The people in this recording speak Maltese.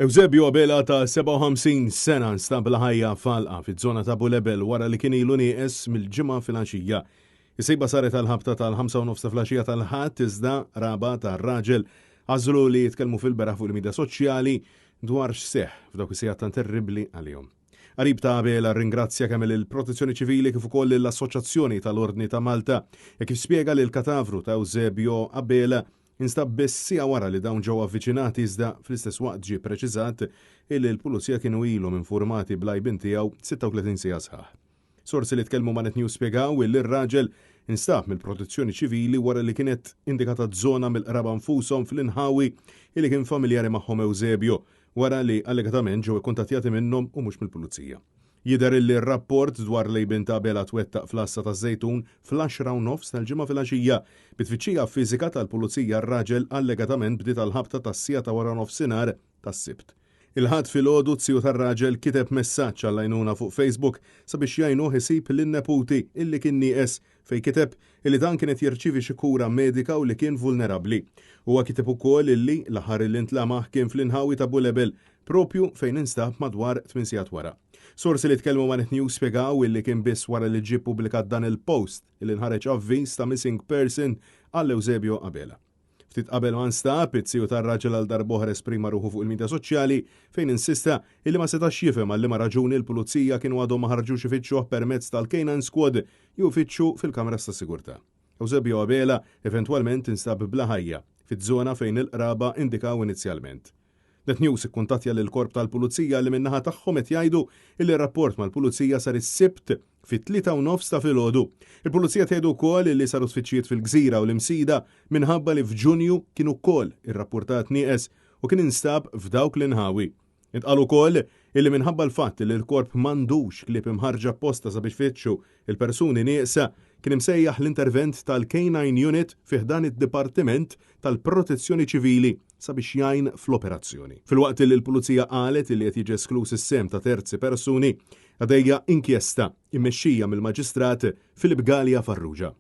Eusebio Abela ta' 57 sena nstab bla ħajja f'għalqa fiż-żona ta' Bulebel wara li kien ilu nieqes mill-Ġimgħa filgħaxija. Is-sejba saret għall-ħabta tal-5 u nofs ta' filgħaxija tal-Ħadd iżda qraba tar-raġel għażlu li jitkellmu fil-beraħ fuq il-midja soċjali dwar x'seħħ f'dawk is-sigħat tant terribbli għalihom. Qarib ta' Abela rringrazzja kemm lill-Protezzjoni Ċivili kif ukoll lill-Assoċjazzjoni tal-Ordni ta' Malta hekk kif spjega li l-katavru ta' Eusebio Abela Instab biss siegħa wara li dawn ġew avviċinati iżda fl-istess waqt ġie ppreċiżat illi l-Pulizija kienu ilhom infurmati bl-għajbien tiegħu 36 siegħa sħaħ. Sorsi li tkellmu ma' Net News spjegaw illi r-raġel instab mill-Protezzjoni Ċivili wara li kienet indikata żona mill-qraba nfushom fl-inħawi illi kien familjari magħhom Eusebio wara li allegatament ġew ikkuntattjati minnhom u mhux mill-Pulizija. Jidher illi r-rapport dwar l-għejbien ta' Abela twettaq fl-Għassa taż-Żejtun fl-għaxra u nofs tal-Ġimgħa filgħaxija. Bi tfittxija fiżika tal-Pulizija r-raġel allegatament bdiet għall-ħabta tas-siegħa ta' waranofsinhar tas-Sibt. Il-Ħadd filgħodu z-ziju tar-raġel kiteb messaġġ għall-għajnuna fuq Facebook sabiex jgħinuh isib lin-neputi illi kien nieqes fejn kiteb illi dan kien qed jirċievi xi kura medika u li kien vulnerabbli. Huwa kiteb ukoll illi l-aħħar illi ntlamaħ kien fl-inħawi ta' Bulebel, propju fejn instab madwar tminn sigħat wara. Sorsi li tkellmu ma' Net News spjegaw illi kien biss wara li ġie ppubblikat dan il-post illi nħareġ avviż ta' missing person għal Eusebio Abela. Ftit qabel ma nstab, it-tiju tar-raġel għal darb'oħra esprima ruħu fuq il-midja soċjali fejn insista illi ma setax jifhem għal liema raġuni l-pulizija kienu għadhom ma ħarġux ifittxuh permezz tal-K9 Squad jew ifittxu fil-kameras tas-sigurtà. Eusebio Abela eventwalment instab bla ħajja fiż-żona fejn il-qraba indikaw inizjalment. Net News ikkuntattja lill-Korp tal-Pulizija li min-naħa tagħhom qed jgħidu illi r-rapport mal-Pulizija sar is-Sibt fit-tlieta u nofs ta' filgħodu. Il-Pulizija tgħidu wkoll illi saru tfittxijiet fil-Gżira u l-Imsida minħabba li f'Ġunju kien ukoll irrappurtat nieqes u kien instab f'dawk l-inħawi. Intqal ukoll illi minħabba l-fatt li l-Korp m'għandux klieb imħarrġa apposta sabiex ifittxu il-persuni nieqsa, kien imsejjaħ l-intervent tal-K9 Unit fi ħdan id-Dipartiment tal-Protezzjoni Ċivili sabiex jgħin fl-operazzjoni. Filwaqt li l-Pulizija qalet li qed jiġi eskluż is-sehem ta' terzi persuni, għaddejja inkjesta immexxija mill-Maġistrat Philip Galea Farrugia.